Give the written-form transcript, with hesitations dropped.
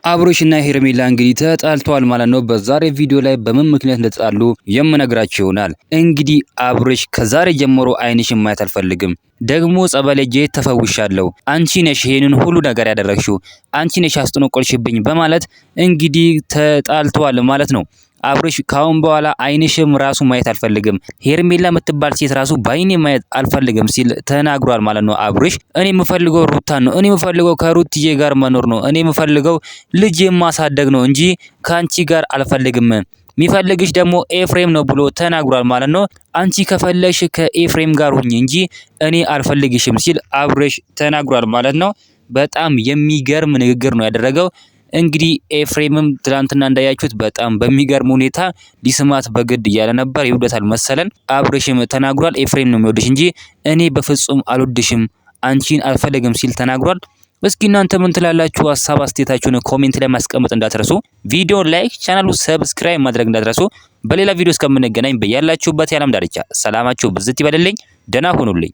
አብርሽና ሄርሜላ እንግዲህ ተጣልተዋል ማለት ነው። በዛሬ ቪዲዮ ላይ በምን ምክንያት እንደተጣሉ የምነግራችሁ ይሆናል። እንግዲህ አብርሽ ከዛሬ ጀምሮ ዓይንሽን ማየት አልፈልግም፣ ደግሞ ጸበል ሄጄ ተፈውሻለሁ፣ አንቺ ነሽ ይሄንን ሁሉ ነገር ያደረግሽው፣ አንቺ ነሽ አስጠነቆልሽብኝ በማለት እንግዲህ ተጣልተዋል ማለት ነው። አብርሽ ካሁን በኋላ አይንሽም ራሱ ማየት አልፈልግም፣ ሄርሜላ የምትባል ሴት ራሱ በአይኔ ማየት አልፈልግም ሲል ተናግሯል ማለት ነው። አብርሽ እኔ የምፈልገው ሩታን ነው፣ እኔ የምፈልገው ከሩትዬ ጋር መኖር ነው፣ እኔ የምፈልገው ልጅ የማሳደግ ነው እንጂ ከአንቺ ጋር አልፈልግም፣ የሚፈልግሽ ደግሞ ኤፍሬም ነው ብሎ ተናግሯል ማለት ነው። አንቺ ከፈለሽ ከኤፍሬም ጋር ሁኚ እንጂ እኔ አልፈልግሽም ሲል አብርሽ ተናግሯል ማለት ነው። በጣም የሚገርም ንግግር ነው ያደረገው። እንግዲህ ኤፍሬምም ትላንትና እንዳያችሁት በጣም በሚገርም ሁኔታ ሊስማት በግድ እያለ ነበር። ይወዳታል መሰለን። አብርሽም ተናግሯል። ኤፍሬም ነው የሚወድሽ እንጂ እኔ በፍጹም አልወድሽም፣ አንቺን አልፈልግም ሲል ተናግሯል። እስኪ እናንተ ምን ትላላችሁ? ሀሳብ አስተያየታችሁን comment ላይ ማስቀመጥ እንዳትረሱ። ቪዲዮ like፣ ቻናሉ subscribe ማድረግ እንዳትረሱ። በሌላ ቪዲዮ እስከምንገናኝ በያላችሁበት የዓለም ዳርቻ ሰላማችሁ ብዝት ይበልልኝ። ደህና ሁኑልኝ።